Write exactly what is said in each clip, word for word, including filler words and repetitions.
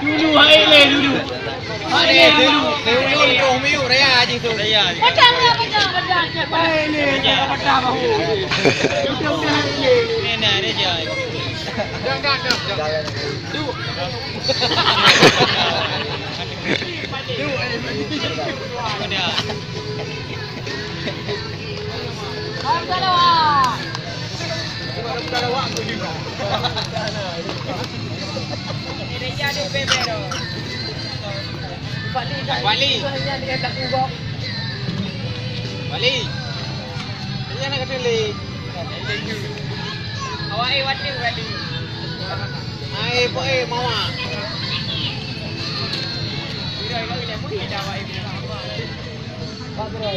Dulu hai le dulu. Hai le dulu. Miyup, miyup raya jih tu. Raya. Pecah lah, pecah, pecah. Hai le, pecah bahu. Udah, udah hai le. Ni nah dia je. Dah, dah, dah, dah. Duk. Duk. Udah. Bali. Bali. Ini anak kecil ni. Awak eh, wadah Bali. Ai, po eh, mawa. Tidak, tidak, tidak. Pak Bro.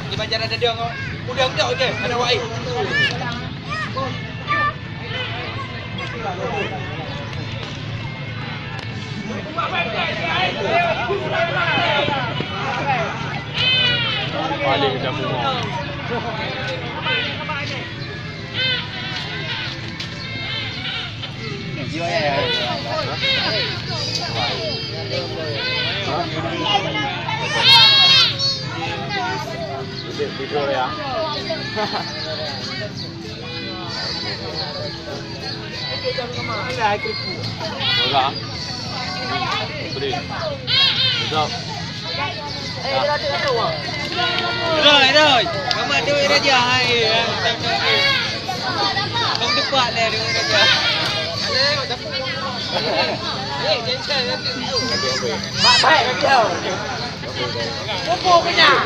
Di banjaran ada dong. Udah, udah, udah. Ada wai. Paling dah bunga. Bola. Beri. Besok. Roy, Roy. Mamat duit raja. Hai, hai. Kong tepat leh duit raja. Mak baik raja. Pupuk kenyang.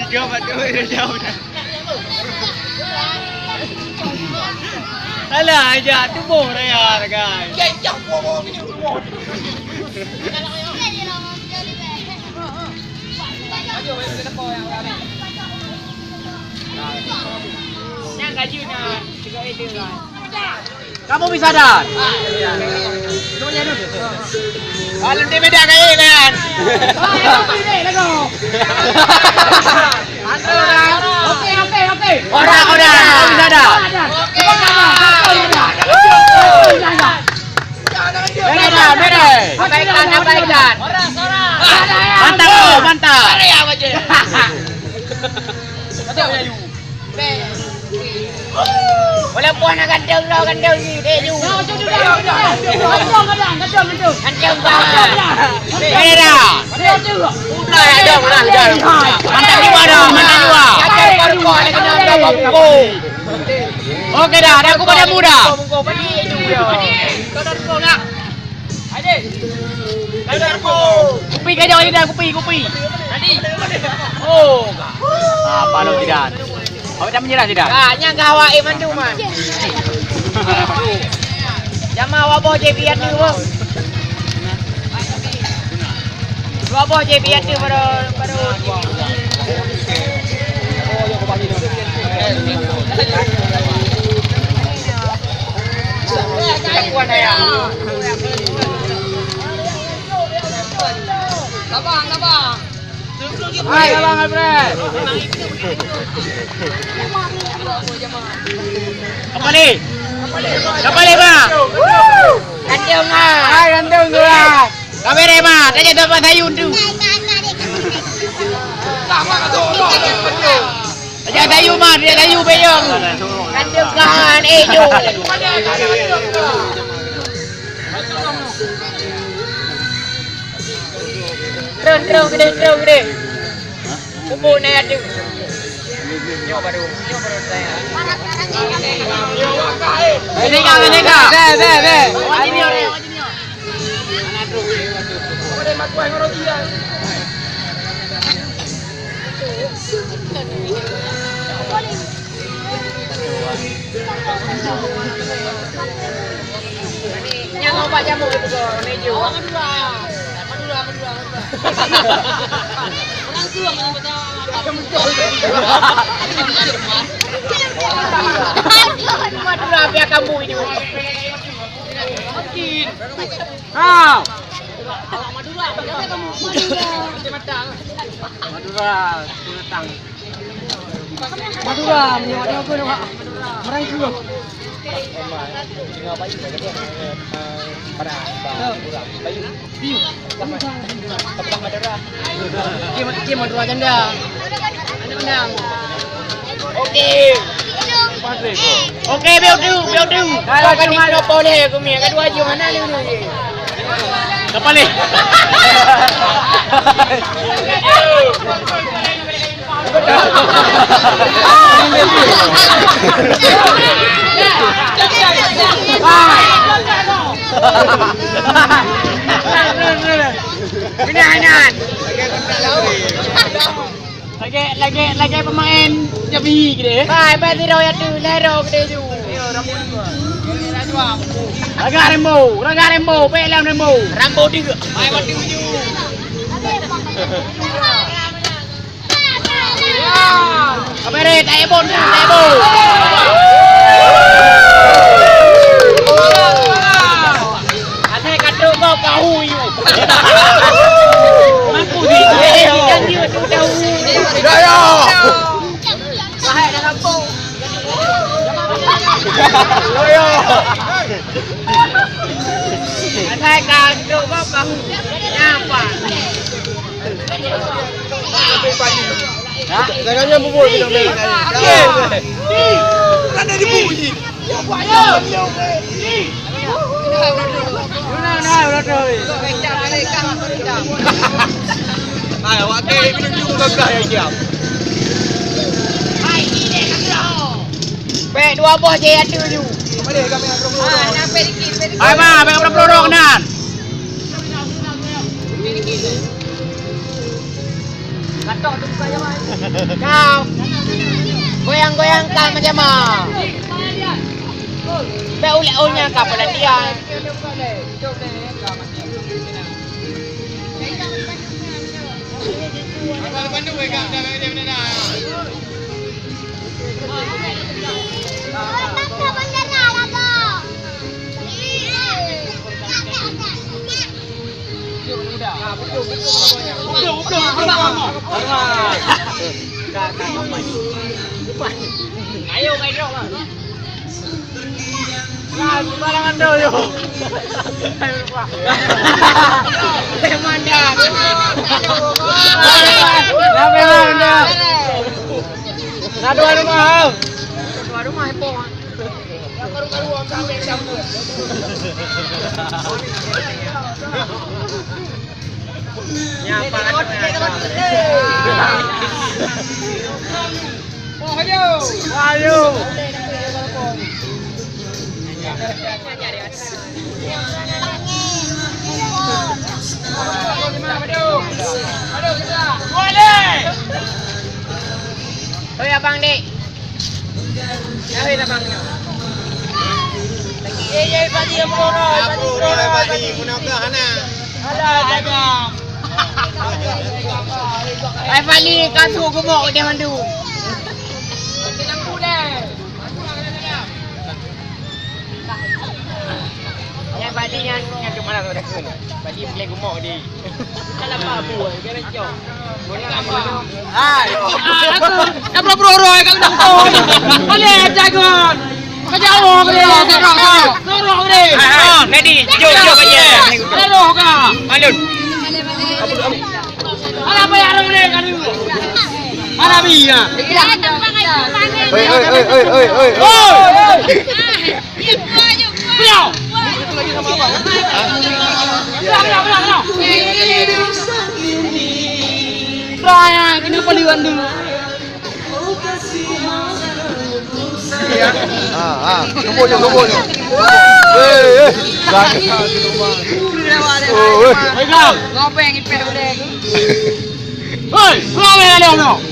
Tiga, empat, dua, tiga. Alah, aja tuboh raya, guys. Nyang gaji na tiga itu kan. Kamu bisa, Dan? Kalau dia beda kayak kan? Oke, oke, oke. Ora, ora. Kamu bisa, Dan? Beda, Dan, beda. Abaikan, abaikan. Mantap, bro, mantap. Walaupun anak ganteng lah, ganteng ni, dek ju. Ganteng banget. Beda. Udah, ya, dah, udah, udah. Mantap jiwa dah, mantap jiwa. Ganteng baru kau, ada kena ada kau. Oke dah, ada aku pada muda. Kupi kajak lagi dah, kupi, kupi. Oh, ka. Ah, palo jidan. Awak dah menyerah jidan. Ah, nyang ka awak, eh, mandum, man. Jama awak boh je biar tu, boh. Dua boh je biar tu baru, baru. Sabar, sabar. Hai, abang Alfred. Kembali. Kembali, Bang. Ganteng, Bang. Hai, ganteng, Bang. Kamera, Bang. Tanya tempat sayun tu. Tanya sayun, Bang. Tanya sayun, beyong. Ganteng, Bang. Eh, jom. Terus, terus, gede, terus, gede. Pupuk naik atu. Nyoe baru, nyoe baru saya. Ini kan, ini kan. Deh, deh, deh. Awak junior, awak junior. Nyan lompat jamur itu ke meja. Oh, Madura. Madura, Madura, Madura. Orang tua menyebut Madura. Madura, biar kamu ini. Hao. Madura, Madura, Madura. Madura, meunyoe ada apa nak merangkul. Piu. Oke, oke, Madura janda. Anak menang. Oke. Oke, biar tu, biar tu. Kalau kan cuma dua puluh leh, aku mi. Kan dua jam mana ni? Kapal ni. Inan, inan. Lagèe, lagèe, lagèe pemain Jabi gede. Hai, bai sidroe ya tu, lhèe droe gede ju. Raga Rembo, Raga Rembo, pek lam Rembo. Rambo tiga, hai, mati ju. Kamera, tak ebon, tak ebon. Asai katrok kau, kau yu. Mampu sih. Eh, ikan dia tu tahu. Ya, ya. Bahaya dah kampung. Ya, ya. Asai katrok kau, kau. Kenapa? Jangan nyan bubur minum dari tadi. Okey. Bukan dari bunyi. Nah, nah, udah tu. Hai, awak teh minum ju gagah ya jam. Pek dua boh je atu ju. Hai, ma, pek berapa orang nan? Kau goyang-goyang ka macam mana? Bèk ulèe oh nyan ka pelantian. Ayo, ayo. Nah, balangan tu, yo. Ayo, lupa. Mana? Kenapa, mana? Nah, dua rumah. Dua rumah, Epong. Ayo. Ayo. Abang, Dek. Jahit abang nyoe. Lagi, eh, ya, Fadli, ya, bro, bro, Fadli, bro, bro, Fadli, guna ke hana? Ada, ada. Hai, Fadli, ka trok geumbok deh mandum. Mati lampu deh. Nyan Fadli nyan, nyan tu malam tu dah kun. Fadli peureulèe geumbok di. Kalau apa buat, kena cok. Hai. Ah, aku. Dah bro-bro, kat dah. Boleh, jagon. Kejauh, boleh. Sorok, sorok. Sorok, boleh. Ah, jadi, jom, jom aja. Sorok, kah? Alun. Alah, bayar, boleh, kan? Alah, biar. Hei, hei, hei, hei, hei, hei. Oi! Beliau! Beliau, beliau, beliau, beliau! Raya, kenapa liwan dulu? Ah, ah, tumbuk je, tumbuk je. Eh, eh. Oh, eh. Baiklah. Ngopeng ipeh udah. Hei, kau yang ada, no?